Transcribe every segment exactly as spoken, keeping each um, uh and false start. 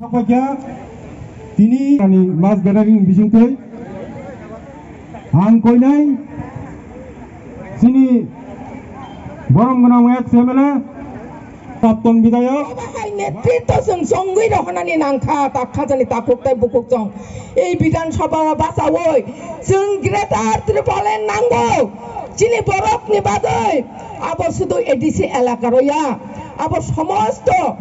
Paikha tini ani mass gathering bisingtwi ang koinai chini borom gwnang ex M L A Prapton Bidhayok. Bahai netritw chwng chongwi rohonani nangkha, tak khajani takhuk tei bukhuk chwng. Ei Bidhan Sabha o bachaui chwng Greater Tipraland nango. Chini borokni bagwi abo sudu A D C elaka roya, abo somosto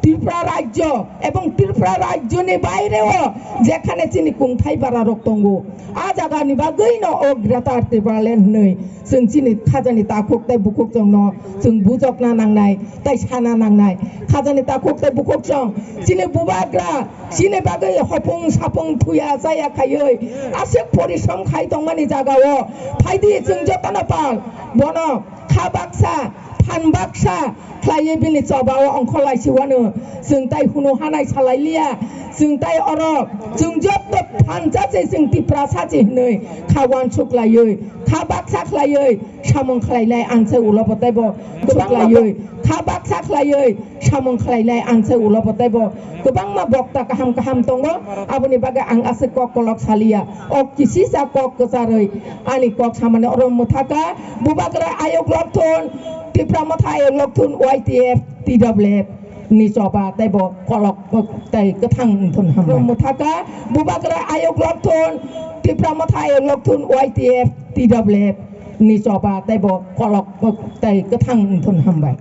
Tripura rajyo ebong Tripura rajyoni baireo jekhane chini kungthai bararok tongo, a jagani bagwino o Greater Tipraland hwnwi chwng chini khajani takhuk tei bukhuk chwngno chwng bujokna nangnai tei sana nangnai. Khajani takhuk tei bukhuk chwng chini bubagra chini bagwi hopung sapung thuya chaya khaiwi aswk porishrom khai tongmani jagao phaidi chwng jotono pal bono kha baksa phan baksa khlaiwi bini choba o ongkhor laisiwano chwng tai hunu hanai salai liya. Chwng tai oro chwng joto phan chachi chwng Tiprasa chi hwnwi kha uansuk laiwi kha baksa khlaiwi samung khlainai ang se ulo bo teibo kwbangma khlaiwi kha baksa khlaiwi samung khlainai ang se ulo bo teibo kwbangma bokta kaham kaham tongo. Aboni bagwi ang aswk kok kolok saliya, o kisisa kok kwcharwi ani kok samani oro mwthaka. Bubagra ayuk lokthun, Tipra Motha ayuk lokthun, Y T F, T W F ni choba teibo kolok tei kwthang wngthun hambai. Mwthaka Bubagra ayuk lokthun, Tipra Motha ayuk lokthun, Y T F, T W F ni choba teibo kolok tei kwthang wngthun hambai.